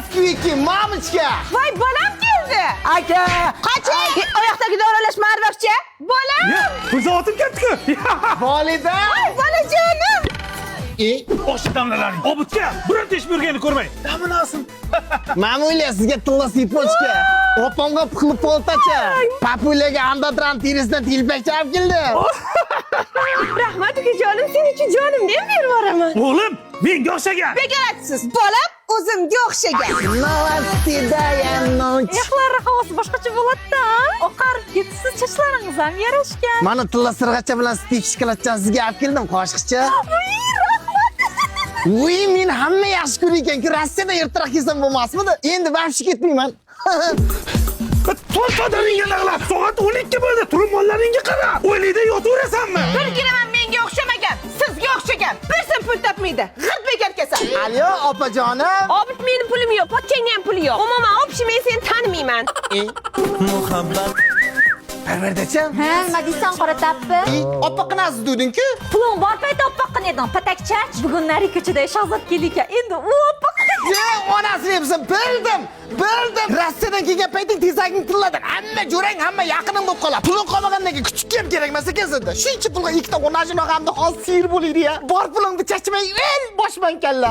Москвики, мамочка. Voy, bolam keldi. Aka! Qoching! Oyoqdagi aralashma, arvohcha. Bolam! Pul soatim ketdi-ku. Volida! Voy, bolajonim! E, Osh damlalaring. Obidga bironta ish buyurganini ko'rmay. Damini olsin. Mamuля, sizga tilla цепочка. Opamga pixli poltacha. Papulaga andadran terisidan telpakcha olib keldim. Rahmat, ukajonim, sen uchun jonimni ham berib yuboraman. O'g'lim, menga o'xshagan. Bekor aytasiz. Bolam o'zimga o'xshagan. Новостидая ночь. Yoqlari havosi boshqacha bo'ladi-da. Oqarib ketibsiz, sochlaringiz ham yarashgan. Mana tilla sirg'acha bilan stik shokoladchani sizga olib keldim, qoshiqcha. Uy, rahmat. Uy, meni hamma yaxshi ko'rar ekan-ku. Rossiyadan ertaroq kelsam bo'lmasmidi? Endi вообще ketmayman. To'rt to'daringga nag'lab. Soat 12 bo'ldi. Turib mollaringga qara. O'likda yotaverasanmi? Bir kelaman, menga o'xshamagan, sizga o'xshagan. Bir so'm pul topmaydi. G'irt bekor kasal. Alo, opajonim. Obid, meni pulim yo'q, pochchangni ham puli yo'q. Umuman, общий men seni tanimayman. Parvardacham. Ha, nima deysan, qora tappi? Oppa qinasiz deding-ku. Puling bor payt oppoqqin eding, patakchach. Bugun nari ko'chada Shahzod keldi ekan. Endi u oppoq. Ye, onasini yebsin, bildim. Bildim. Rossiyadan kelgan payting tezaging tilladan. Hamma jo'rang, hamma yaqining bo'lib qoladi. Puling qolmagandan keyin kuchukka ham kerak emas ekan senda. Shuncha pulga ikkita onajini og'amni hozir siyir bo'laydi ya. Bor pulingni chachmay, el boshman kalla.